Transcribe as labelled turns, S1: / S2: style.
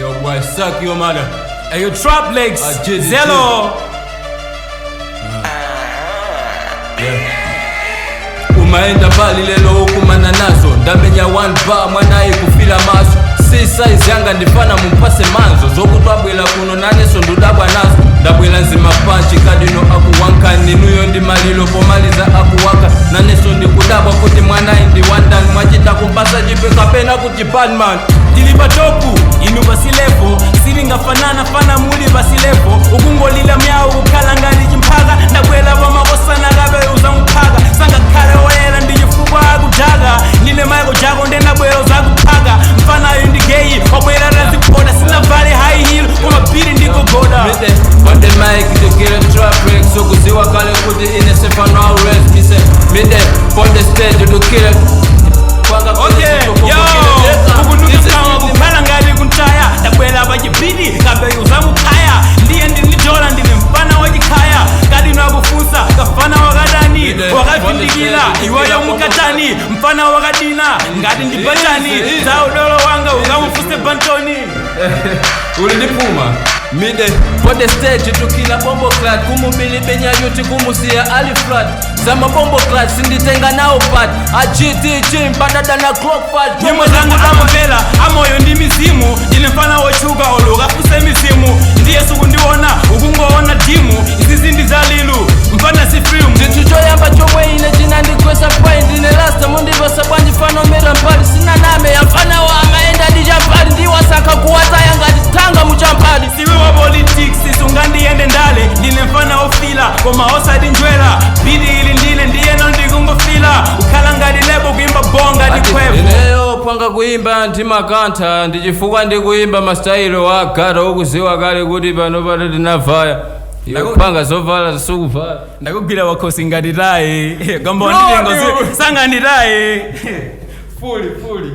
S1: Yo, boy, suck your mother.
S2: Hey, yo, Trap Legs,
S1: Jizzy,
S2: Zelo.
S1: Umaenda mbali lelo ukumana nazo, ndamenya one bar mwanayi kufila maso. Si size yanga, ndifana mumpase manzo zokutwabwela kuno, naneso ndudabwa nazo. Ndabwela nzima panchi kadino akuwanka ninuyo ndi malilo pomaliza akuwaka. Naneso ndikudabwa kuti mwanayi ndi wandani, mwachita kumpasa chipe kapena kuti badman.
S2: Ndili pa top, inu pasi level, silingafanana fana muli pasi level. Ukungolila myawu kukhala ngati chimphaka. Ndakwela pamakosana kabe uzanguphaka, sangakhale woyera ndi chifukwa akudaka. Ndine Michael Jako, ndendabwera uzakuphaka. Mfanayo ndi gay, wabwera taziphoda, sinavale high heel koma biri ndikogoda.
S1: Mite on the mic to kill a trap break, so kuziwa kale kuti ine sefano always mise mite on the stage to kill it.
S2: Okay, yo, ukunuka kukhala ngati kuntaya. Ndabwera pachibidi kabe uzamukhaya, ndiye ndinidola, ndine mfana wachikhaya. Kadino akufunsa kafana wakadani, wakavindikira iweyo mukatani, mfana wakadina ngati ndi batani za udolo wanga ukamufunse bantoni.
S1: Uli ndipuma mide on the stage tukila bombo clat kumubilibenya yuti kumusiya ali flat zama bombo clat sinditenga nawo pat agtg mbadada na clock fat.
S2: Nyimbo zanga amamvera amoyo ndi mizimu. Ndine mfana wochuka, oluka fuse mizimu, ndiye sukundiona, ukungoona dimu. Izizi ndi zalilu, mfana si film.
S1: Chinthu choyamba chomwe ine chinandigwesa pai, ndine lasta mundipasa bwanji fanomera mbali sinaname yamfana wa amaenda ndi champali, ndiwasakha kuwataya ngati thanga muchampali.
S2: Siwe wa politics, sungandiyende ndale. Ndine mfana ofila koma osati njwela, bidi ili ndine ndiyeno ndikungofila ukhala ngati lebo kuimba bonga ndikhwevo.
S1: Ineyo panga kuimba ndimakantha ndichifukwa ndikuimba masitayilo wa gata, ukuziwa kale kuti pano pato tinavaya iwe panga zovala sikuvala.
S2: Ndakugwira wakhosi ngati tayi gamba
S1: No,
S2: nditengo sanganditayi.
S1: Fuli fuli.